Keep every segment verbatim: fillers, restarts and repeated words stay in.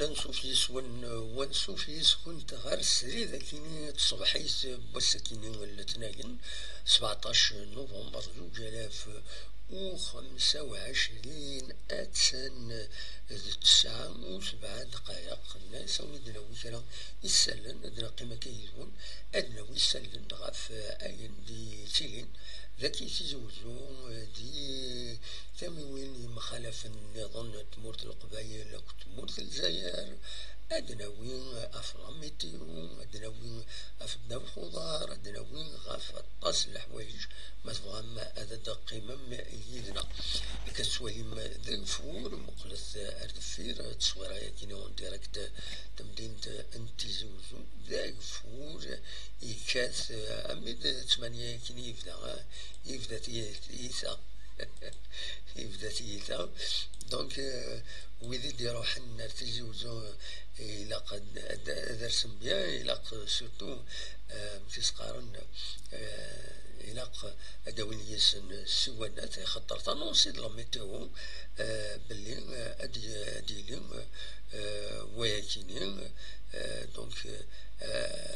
Ansuf yis-wen, wansuf yis-kent ɣer srid akini tṣebḥit n wass-akini n letnayen, sebɛṭac november zuǧ alaf u xemsa u ɛecrin, attan d tesɛa u sebɛa dqayeq. Nnas awen-id-nawi kra isallen, ad neqqim akka yid-wen, ad nawi isallen ɣef ayen d-yettilin dagi Tizi Wezzu, di tamiwin yemxalafen nniḍen n tmurt n Leqbayel akked tmurt n Lezzayer, ad nawi ɣef la météo, ad nawi ɣef ddabex uḍar, ad nawi ɣef aṭas n leḥwayeǧ. Ma tebɣam ad d-teqqimem yid-neɣ, akka tettwalim d ageffur, muqlet ar deffir, tteswira-yagi en direct, tamdint n Tizi Wezzu, d ageffur yekkat, eh, armi d ttmanya akken yebda, eh, yebda tiyita. Yebda tiyita. Donc, eh, wid i d-iruḥen ar Tizi Wezzu, eh, ilaq ad, ad, ad rsen bien, ilaq surtout, eh, amek i s-qqaren, eh, ilaq ad awin yid-sen ssiwanat, axaṭer t'annonce de la météo, eh, belli, eh, ad y-, ad yili, eh, wayakini, eh, donc, eh,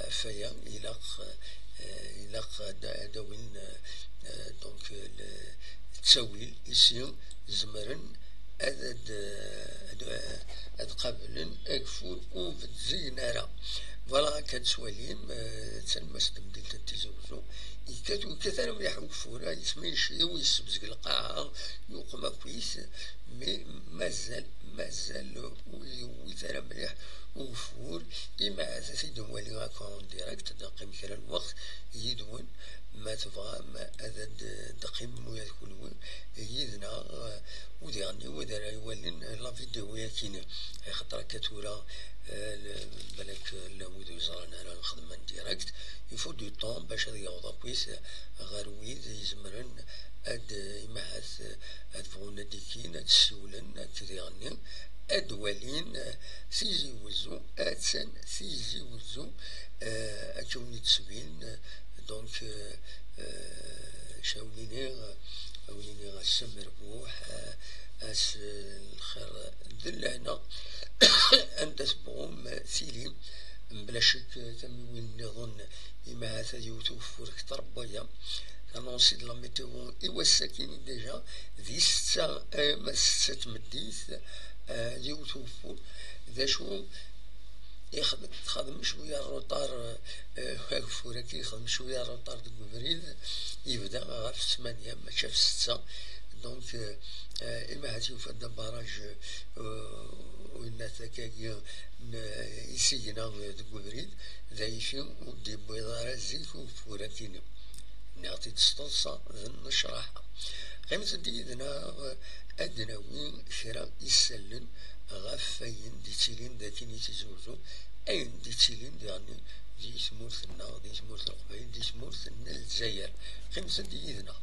ɣef waya ilaq, eh, ilaq ad, ad awin, eh, donc, le, ttawil i si zemren ad, ad, ad, ad qablen ageffur ur bedzgen ara. Voilà, akka tettwalim, eh, d talmast n temdint n Tizi Wezzu. Yekkat ur yekkat ara mliḥ ugeffur, ah, yesmenced, yessebzeg lqaɛa, yuqem akk-it, mais mazal, mazal ur yewwit ara mliḥ ugeffur. Imi ahat ad t-id-nwali akk en direct, ad neqqim kra n lweqt yid-wen, ma tebɣam ad d-teqqimem ula d kunwi yid-neɣ, eh, u diɣen wid ara iwalin la vidéo-yagi-ni. Axaṭer akka tura, eh, l-, balak llan wid ur yeẓran ara nexdem en direct, il faut du temps bac ad yaweḍ akk-it ɣer wid izemren ad, eh, imi ahat, eh, ad bɣun ad d-ikkin, ad d-ssiwlen, ad d-iɣenni, ad d-walin, eh, Tizi Wezzu, attan Tizi Wezzu, eh, akka wen-d-tbin, donc, eh, eh, acu wen-iniɣ, wen-iniɣ ass amerbuḥ, eh, ass, eh, n lxir d lehna, anda tebɣum tili, mebla ccek, eh, tamiwin nniḍen, imi ahat ad yewwet ugeffur kter n waya. L'annonce de la météo i wass-akini déjà, di ssetta, eh, ma d ssetta n tmeddit, eh, ad yewwet ugeffur. D acu ixdem, xdem cwiya n retard, eh, ageffur-agi, xdem cwiya n retard deg ubrid, yebda ɣef ttmanya, mačči ɣef ssetta. Donc, eh, eh, imi ahat yufa-d abaraj, eh, u yenna-t akkagi n isigna deg ubrid, d ayfi ur d-yewwiḍ ara zik ugeffur-agi-ni. Nniɣ-t-id s teḍsa d nnecraḥa. Qqimet-d yid-neɣ ad d-nawi kra isallen ɣef wayen d-yettilin dagi i Tizi Wezzu, ayen d-yettilin daɣen di tmurt-nneɣ, di tmurt n Leqbayel, di tmurt n Lezzayer. Qqimet-d yid-neɣ.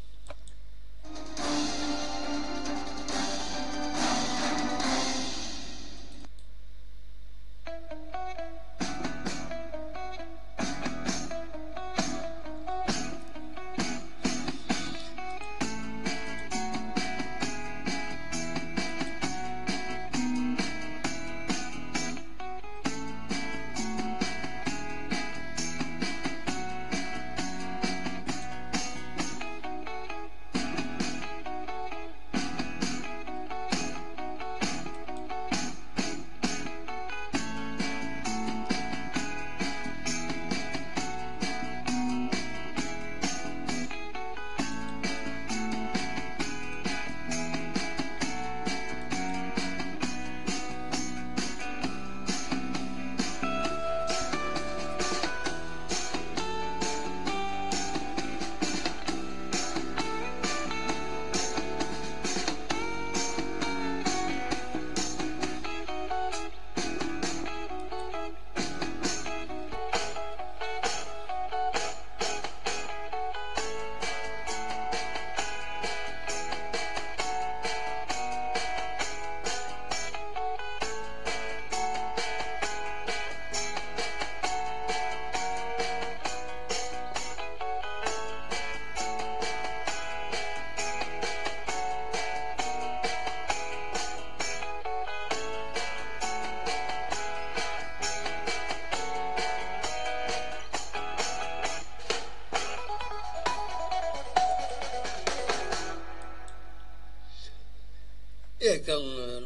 Ihi akka,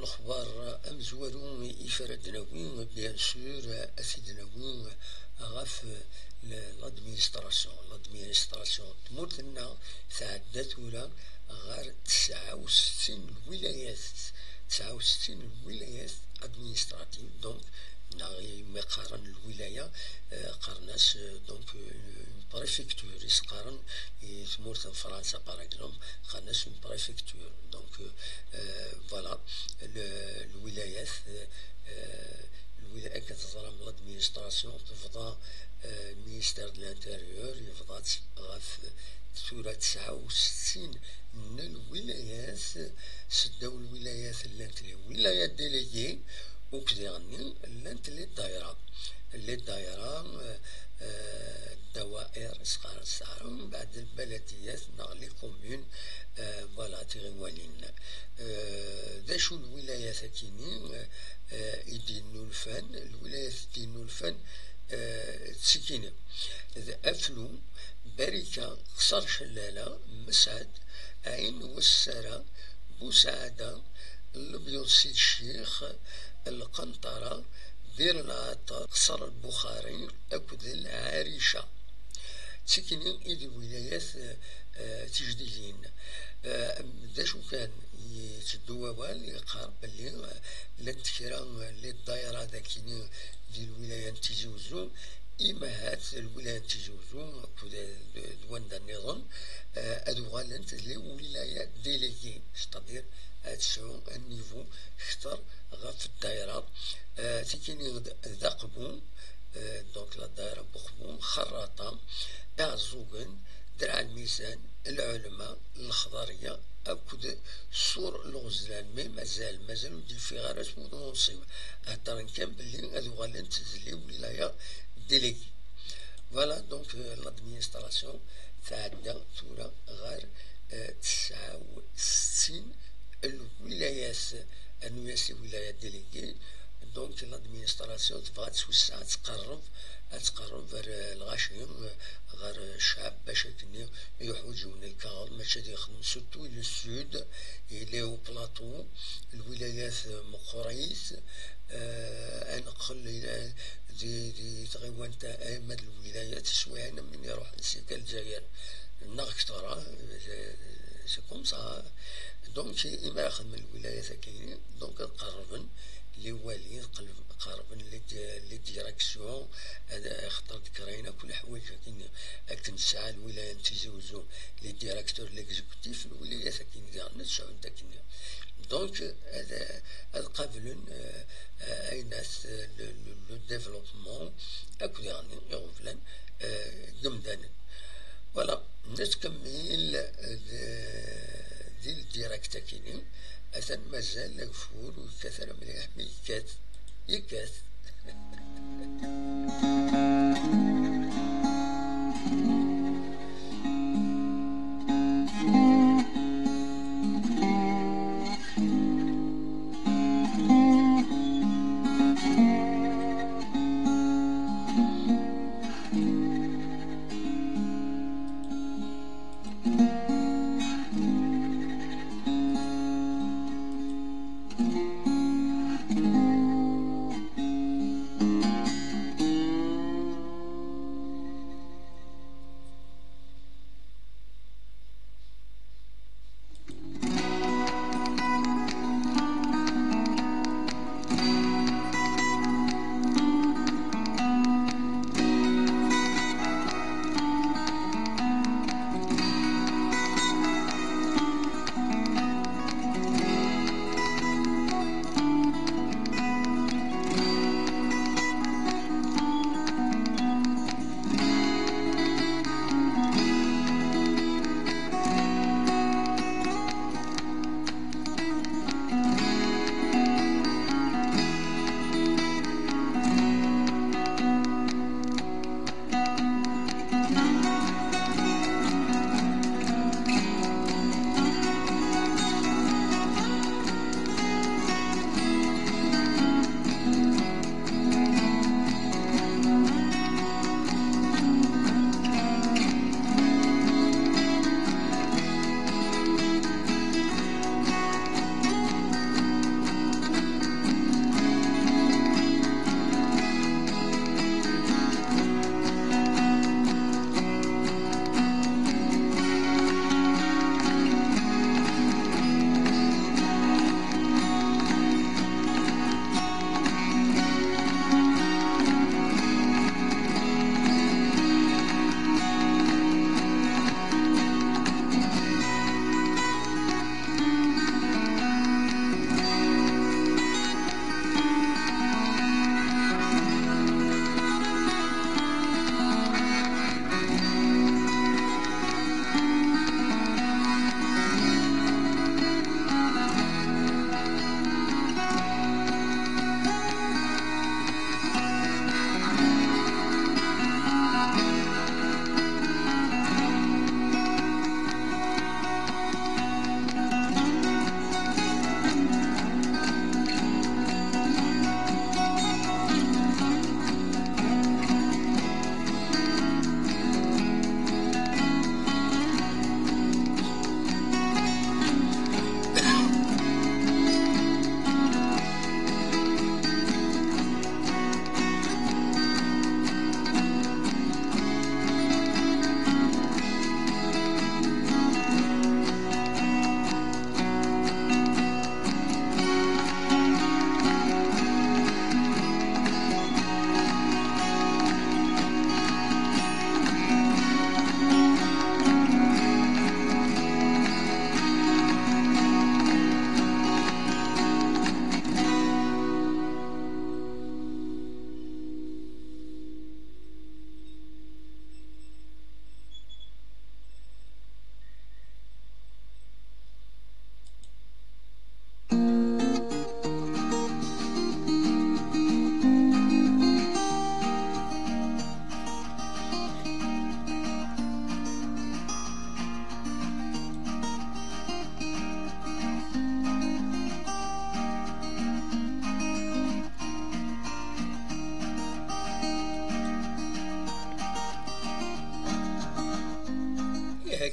lexbar amezwaru i ara d-nawi, bien sûr, ad t-id-nawi ɣef l-, l'administration. L'administration n tmurt-nneɣ tɛedda tura ɣer tesɛa u settin lwilayat. Tesɛa u settin lwilayat administratives, donc, neɣ mi qqaren lwilaya, euh, qqaren-as, euh, donc, euh, une préfecture, i s-qqaren i tmurt n Fransa, par exemple, qqaren-as une préfecture. Donc, euh, euh, voilà, le, lwilayat, euh, lwila-, akken teẓram, l'administration tebḍa, euh, ministère de l'Intérieur yebḍa-tt ɣef tura tesɛa u settin n lwilayat. Seddaw lwilayat llant les wilayat déléguées, u diɣenni llant les daïra. Les daïra, euh, euh, الدوائر, s-qqaren s taɛrabt, mbeɛd lbaladiyat neɣ les communes, euh, voilà, tiɣiwanin. Euh, d acu lwilayat-akini, euh, euh, i d-yennulfan? Lwilayat i d-yennulfan, euh, d tikini. D Aflu, Barika, Qṣer Cellala, Mesɛed, Ɛin Wessara, Busaɛda, Lebyaḍ Sidi Ccix, Lqenṭara, Dir Lɛeṭṭer, Qṣer Lbuxari akked Lɛarica. D tikini i d lwilayat, eh, tijdidin. Eh, d acu kan, yetteddu wawal, yeqqar belli, eh, llant kra, eh, n ddayra dagini di lwilaya n Tizi Uzzu, imahat lwilaya n Tizi Uzzu akked d, d wanda nniḍen, eh, ad uɣalent d les wilayat déléguées, c'est-à-dire ad sɛu un niveau kter ɣef ddayra. Eh, tikini d, d Aqbu, eh, donc la daïra n Uqbu, Xerraṭa, Iɛeẓẓugen, Derɛ Lmizan, Lɛelma, Lexḍariya akked Ṣur Lɣezlan, mais mazal, mazal ur d-yeffiɣ ara s wudem unṣib. Heddren kan belli ad uɣalent d les wilayat déléguées. Voilà, donc, euh, l'administration tɛedda tura ɣer, euh, tesɛa u settin lwilayat, rnu-yas les wilayat déléguées. Donc l'administration tebɣa ad twesseɛ, ad tqerreb, ad tqerreb ɣer, euh, lɣaci, euh, ɣer, euh, ccɛeb, bac akken iḥuǧ yiwen lkaɣeḍ, mačči ad yexdem surtout le sud, il est au plateau, lwilayat, euh, meqqrit, euh, ad neqqel ila di, di tɣiwant ama d lwilayat, swiɛin am win iruḥen seg Lezzayer neɣ kter, ah, c'est, c'est comme ça. Donc imi ara xedmen lwilayat-agi, donc ad qerrben les walis, qerrben les di-, les directions, ad, axaṭer ḍekkren akk leḥwayeǧ-agi akken tesɛa lwilaya n Tizi Uzzu, les directeurs, l'exécutif, lwilayat-agi diɣen ad sɛunt akken. Donc ad, ad qablen, euh, euh, aynas, euh, le, le, le développement, akked diɣen iɣeblan, euh, n yimdanen. Voilà, nettkemmil, euh, di, di direct-agi-nni. Atan mazal ageffur ur yekkat ara mliḥ, mi yekkat, yekkat.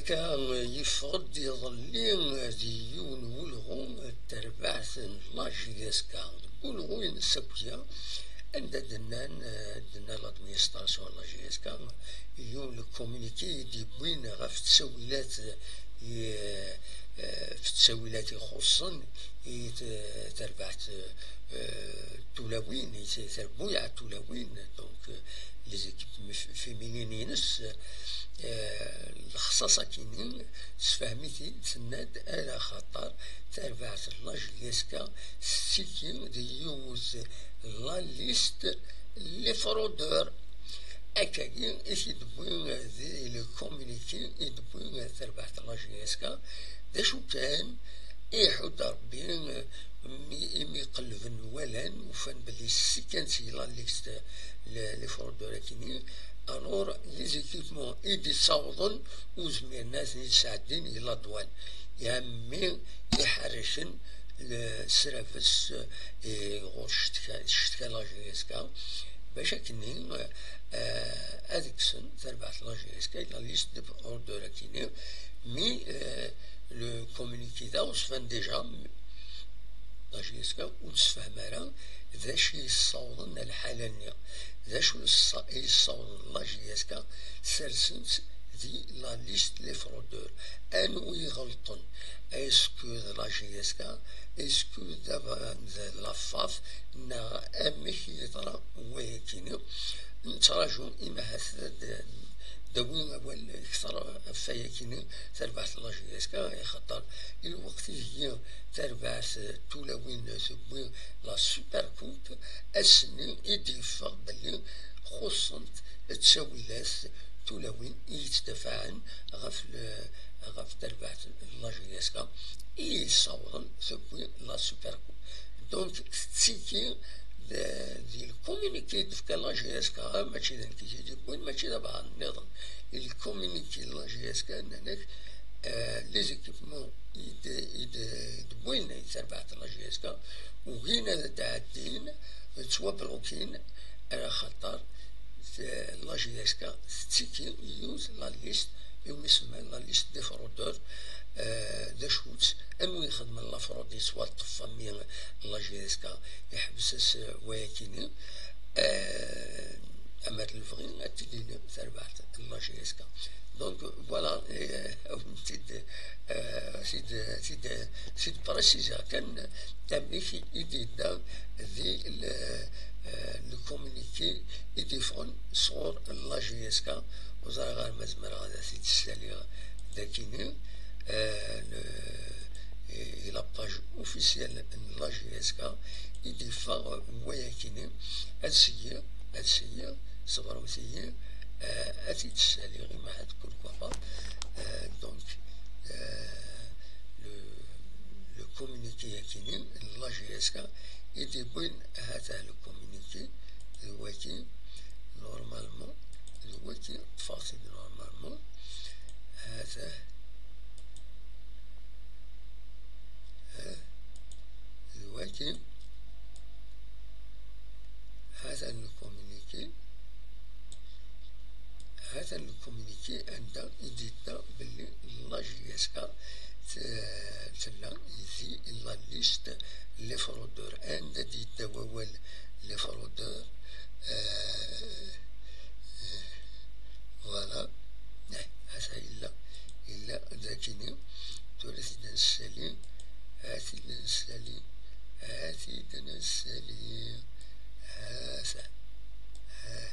Akka, yeffeɣ-d iḍelli di yiwen n ulɣu n terbaɛt n la J S K. Deg ulɣu-ines akya, anda d-nnan, d-tenna l'administration n la J S K, yiwen n communiqué i d-yewwin ɣef ttawilat, i, eh, ɣef ttawilat ixuṣṣen i t-, terbaɛt, eh, tulawin, i t-, terbuyaɛ tulawin, donc, eh, les équipes féminines-ines, eh, lexṣaṣ akini, tessefhem-it-id, tenna-d, ala xaṭer tarbaɛt n la J S K tettiki di yiwet la liste les fraudeurs. Akkagi i t-id-wwi di le communiqué i d-wwi tarbaɛt n la J S K. D acu kan, iḥudd Rebbi, mi, imi qellben walan, ufan belli ssi kan si la liste le, les fraudeurs akini. Alors, les équipements i d-issawḍen ur zmiren ad ten-id-sɛeddin i la douane. Iɛemmi iḥerrcen le, srabes, eh, ɣur ccetka, ccetka la J S K, bac akkenni, eh, ad kksen tarbaɛt la J S K la liste des fraudeurs akini. Mi, eh, le communiqué da ɣeṣben déjà, la J S K ur tessefhem ara d acu i yessawḍen ar lḥala-nni. D acu i yessawḍen la J S K sersen-tt di la liste les fraudeurs? Anwa i ɣelṭen? Est-ce que d la J S K? Est-ce que d, d la FAF? Neɣ amek i yeḍra wayakini? Nettraǧu imahat d, d-awi awal kter ɣef wayakini, tarbaɛt n la J S K, axaṭer i lweqt ideg tarbaɛt tulawin tewwi la Super Coupe, ass-nni i d-yeffeɣ belli xuṣṣent ttawilat tulawin i yettdafaɛen ɣef le, ɣef terbaɛt n la J S K i yessawḍen tewwi la Super Coupe. Donc, tettiki d, di le communiqué i d-tefka la J S K, mačči d nekk i t-id-yewwin, mačči d abɛaḍ nniḍen. Le communiqué n la J S K, nnan-ak, eh, les équipements i d, i d, d-wwin i terbaɛt n la J S K, ugin ad d-ɛeddin, ttwablukin, ala xaṭer, eh, la J S K tettiki yiwet la liste, iwumi semman la liste des fraudeurs, eh, d acu-tt, anwa ixedmen la fraude yettwaṭṭef, ami la J S K iḥbes-as, eh, wayakini, eh, ama d lebɣi ad tili tarbaɛt n la J S K. Donc, voilà, eh, ad wen-t-id, eh, t-id, t-id, t-id préciser kan amek i d-yedda di le, eh, le communiqué i d-yeffɣen sɣur la J S K. Ur ẓriɣ ara ma zemreɣ ad t-id-ssaliɣ dakini, eh, le, i la page officielle n la J S K i d-yeffeɣ wayakini. Ad seyyiɣ, ad seyyiɣ, ṣebṛemt-iyi, eh, ad t-id-ssaliɣ imahat, pourquoi pas. Eh, donc, eh, le, le communiqué akini n la J S K i d-yewwin, hata le communiqué, d waki, normalement, d waki, ṭṭfeɣ-t-id normalement, hata, eh, d waki, hata le communiqué, hata le communiqué anda i d-yedda belli la J S K t-, tella di la liste les fraudeurs. Anda d-yedda wawal les fraudeurs, eh, eh, voilà. Eh, hata yella, yella dakini. Tura ad t-id-nessali, ad t-id-nessali, ad t-id-nessali. Hata. Ah,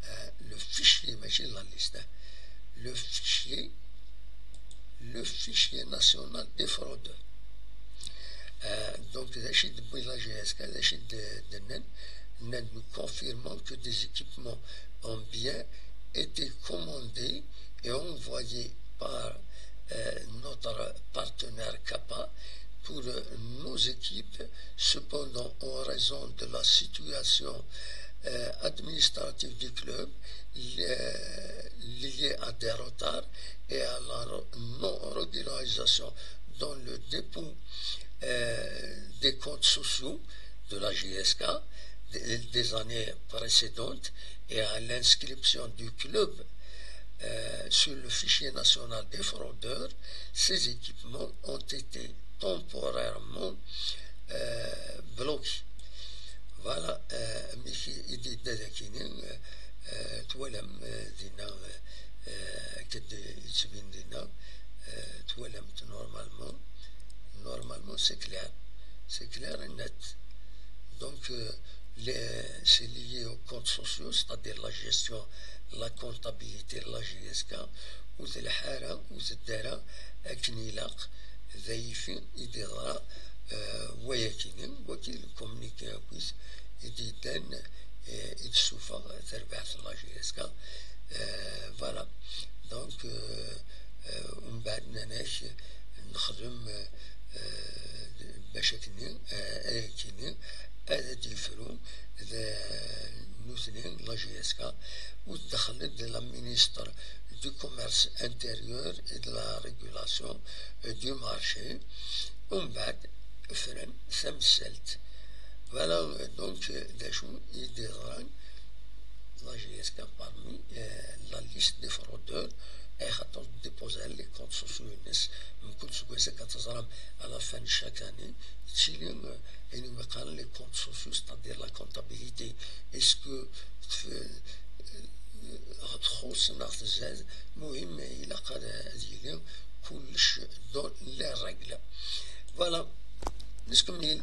ah, le fichier, mačči la liste, ah. Le fichier, le fichier national des fraudeurs. Ah, donc, d acu i d-tewwi la J S K, d acu i d-, d-nnan, nnan, nous confirmons que des équipements ont bien été commandés et envoyés par, euh, notre partenaire Kappa pour nos équipes. Cependant, en raison de la situation, euh, administrative du club, li-, liée à des retards et à la re-, non-régularisation dans le dépôt, euh, des comptes sociaux de la J S K des, des années précédentes et à l'inscription du club euh, sur le fichier national des fraudeurs, ces équipements ont été temporairement, euh, bloqués. Voilà, euh, amek i d-yedda dagi-nni, euh, euh, twalam, euh, dinna, euh, euh, akken d-yettbin dinna, euh, twalam-t normalement, normalement c'est clair, c'est clair et net. Donc, euh, les, c'est lié aux comptes sociaux, c'est-à-dire la gestion, la comptabilité de la G S K, ur telḥa ara, ur tedda ara akken ilaq, d ayfi i d-yeḍra, euh, wayakini, waki le communiqué akk-is i d-yeddan, euh, i d-tessufeɣ terbaɛt n la G S K. Euh, voilà. Donc, euh, euh, umbeɛd nnan-ak nexdem, euh, bac akkenni, euh, ayakini, ad d-yefru d nutni, la G S K, u tdexxel-d la ministre du commerce intérieur et de la régulation, euh, du marché. Umbeɛd fran tamsalt. Voilà, euh, donc, euh, d acu i d-yeḍran, la G S K parmi, euh, la liste des fraudeurs, axaṭer déposer les comptes sociaux-ines, mkul seg wass akka teẓram, à la fin de chaque année, yettili, euh, ayen umi qqaren les comptes sociaux, c'est-à-dire la comptabilité. Est-ce que tf-, euh, txuṣṣ neɣ tzad? Muhim, ilaq ad, ad yili kullec dans les règles. Voilà. Neskemmel.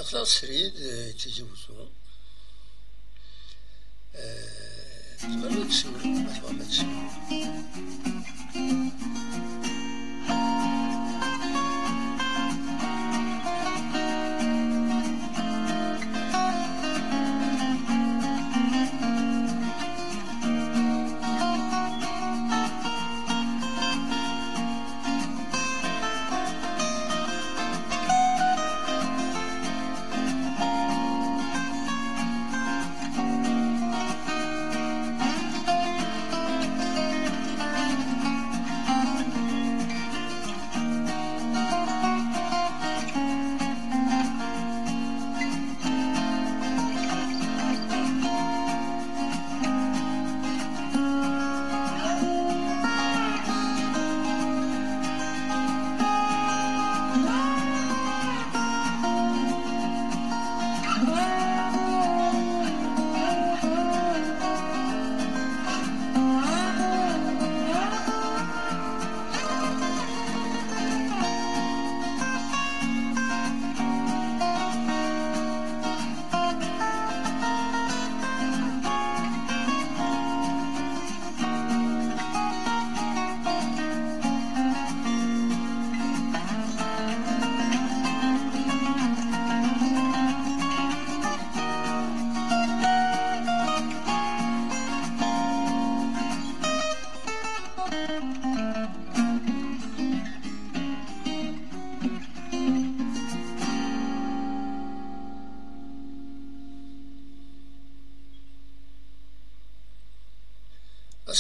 Aql-aɣ srid, eh, d Tizi Wezzu. Eh, tzemrem ad tessiwlem, ma tebɣam ad tessiwlem.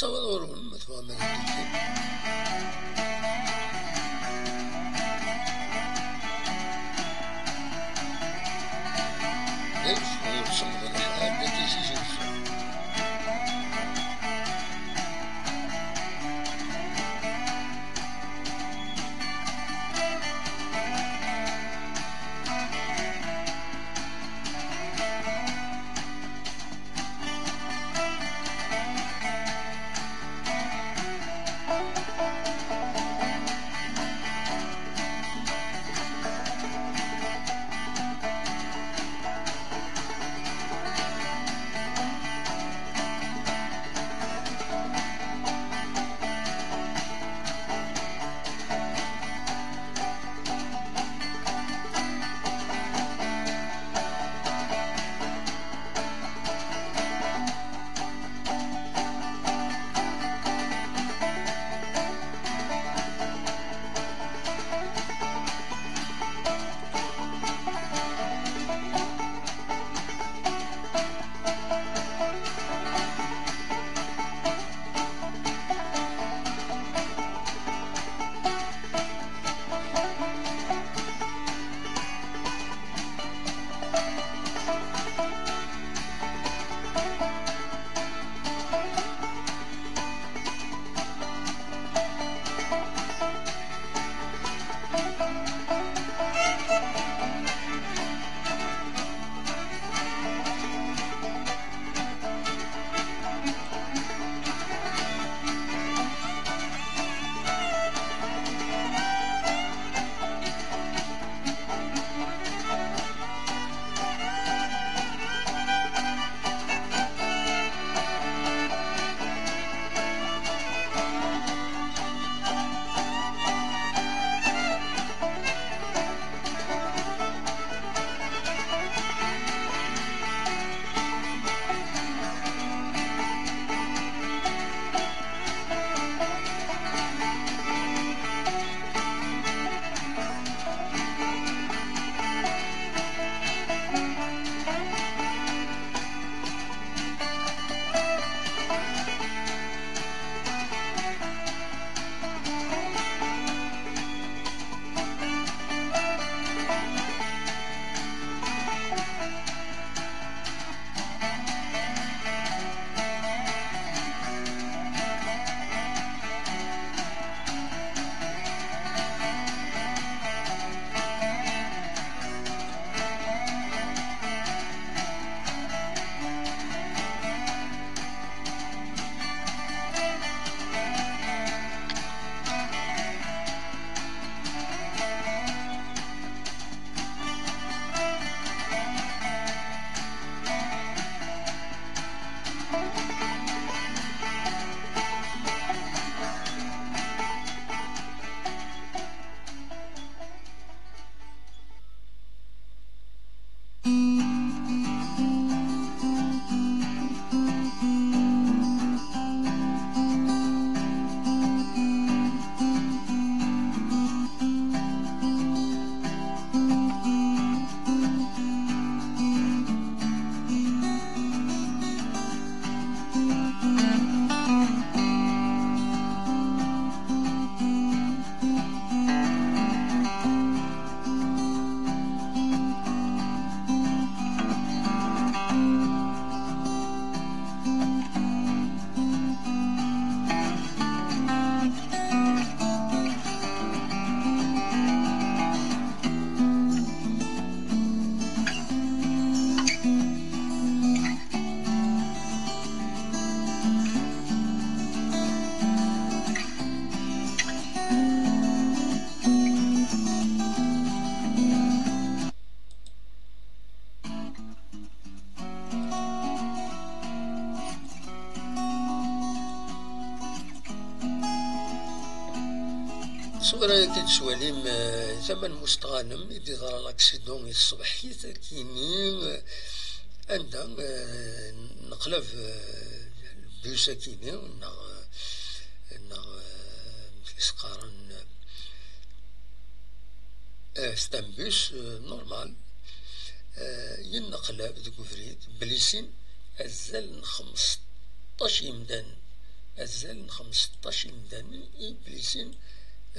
Sawaḍ ɣur-wen, ma tebɣam ad d-teddum. Ur semmeḍ lḥal, d tizi zufan. Ṣṣura-agi d-tettwalim, eh, tama n Musteɣanem i d-iḍra l'accident i tṣebḥit akini, eh, anda, eh, neqlab, eh, bus akini, neɣ, eh, neɣ, eh, amek i s-qqaren, eh, c'est un bus, eh, normal, eh, yenneqlab deg ubrid, blisin azal n xmesṭac yimdanen. Azal n xmesṭac imdanen i iblisin,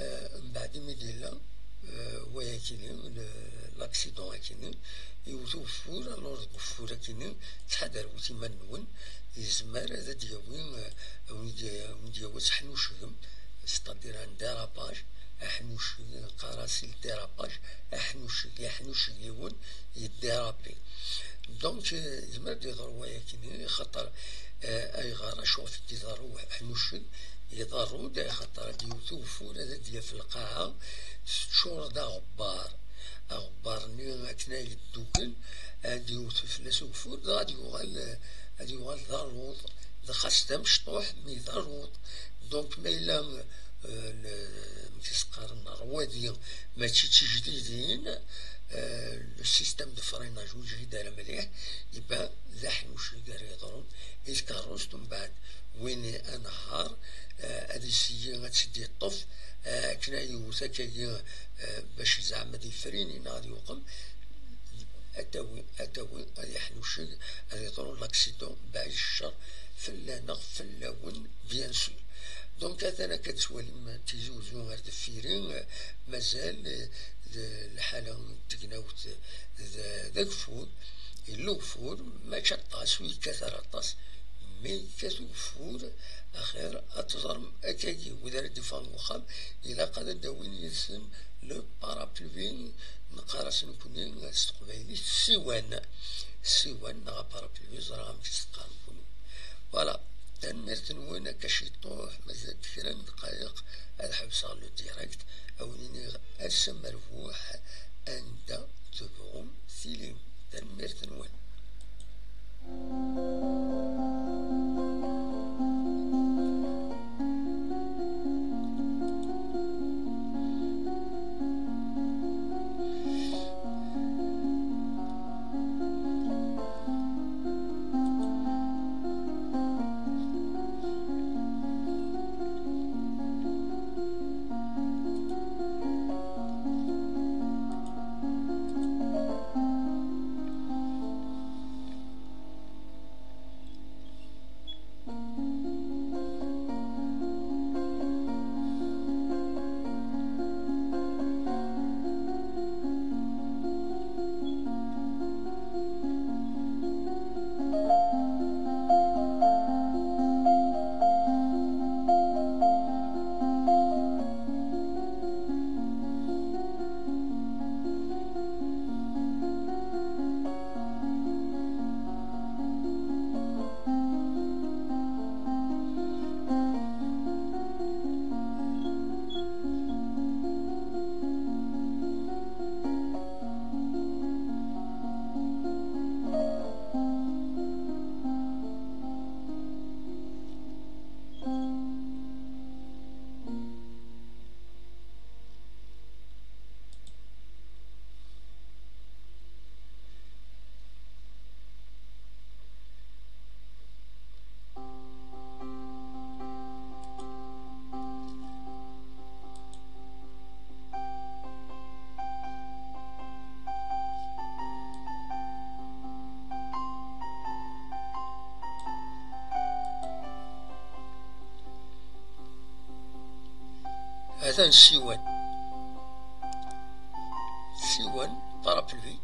eh, mbeɛd imi d-yella, eh, wayakini, le-, l'accident akini, iwet ugeffur, alors deg ugeffur akini, ttḥadarwet iman-nwen, yezmer ad d-yawi, eh, ad wen-d-, ad wen-d-yawi ad teḥnuccgem, c'est-à-dire un dérapage, aḥnucceg, neqqar-as le dérapage, aḥnucceg, yeḥnucceg yiwen, yeddérapi. Donc, eh, yezmer ad d-yeḍru wayakini, xaṭer, eh, ayɣer, acuɣef i d-iḍerru aḥnucceg? Iḍerru-d axaṭer ad d-yewwet ugeffur, ad d-yaf lqaɛa teččur d aɣebbar. Aɣebbar-nni akken ay yeddukel, ad d-yewwet fell-as ugeffur, dɣa ad yuɣal, ad yuɣal d aruḍ, d xas d amecṭuḥ, mi d aruḍ. Donc, ma yella, euh, le, amek i s-qqaren, rrwadi, mačči d tijdidin, euh, le système de freinage ur yejhid ara mliḥ, iban d aḥnucceg ara yeḍrun i tkeṛṛust, mbeɛd win anehhaṛ, eh, ad iseyyi ad tt-id-iṭṭef, eh, akken ad yewwet akkagi, eh, bac zeɛma ad yefrini neɣ ad yuqem, ad tawi, ad tawi, ad yeḥnucceg, ad yeḍru l'accident, baɛid ccer fell-aneɣ, fell-awen, bien sûr. Donc, atan akka ad twalim Tizi Uzzu ar deffir-i, eh, mazal, eh, d lḥala n tegnawt d, d ageffur, yella ugeffur, mačči aṭas, ur yekkat ara aṭas, mi yekkat ugeffur, axir ad teẓrem akkagi, wid ara d-iffɣen deg uxxam, ilaq ad d-awin yid-sen le parapluie, neqqar-as nekkni s teqbaylit ssiwan, ssiwan neɣ parapluie, ẓriɣ amek i s-teqqarem kunwi. Voilà, tanemmirt-nwen, akka ciṭuḥ, mazal kra n ddqayeq ad ḥebseɣ le direct, ad wen-iniɣ ass amerbuḥ anda tebɣum tilim. Tanemmirt-nwen. Atan ssiwan. Ssiwan, parapluie.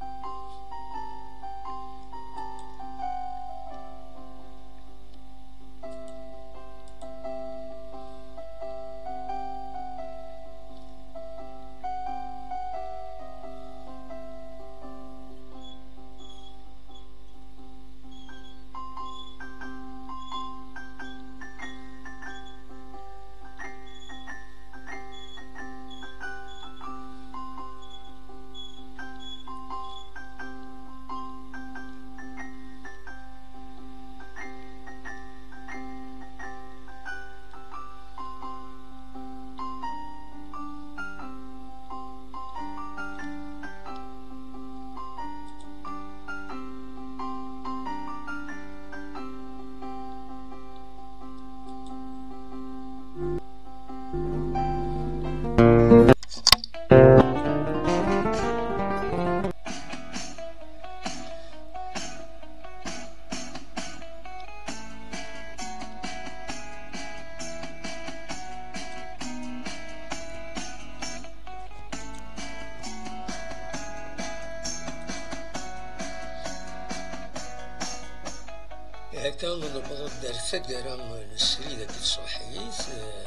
Akka newweḍ-d ar taggara n srid akked tṣebḥit, eh,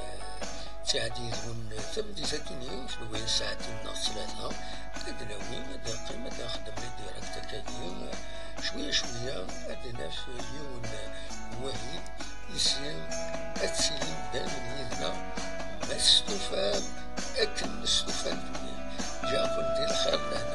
ttɛeddi yid-wen tameddit-agi, kenwi sɛatin neɣ tlata, ad nawi, ad neqqim, ad nxeddem les directs akkagi, cwiya cwiya, ad naf yiwen n wahil, ici, ad tilim daymen yid-neɣ, ma testufam, akken nestufa nekni. Ǧǧiɣ-ken di lxir n lehna.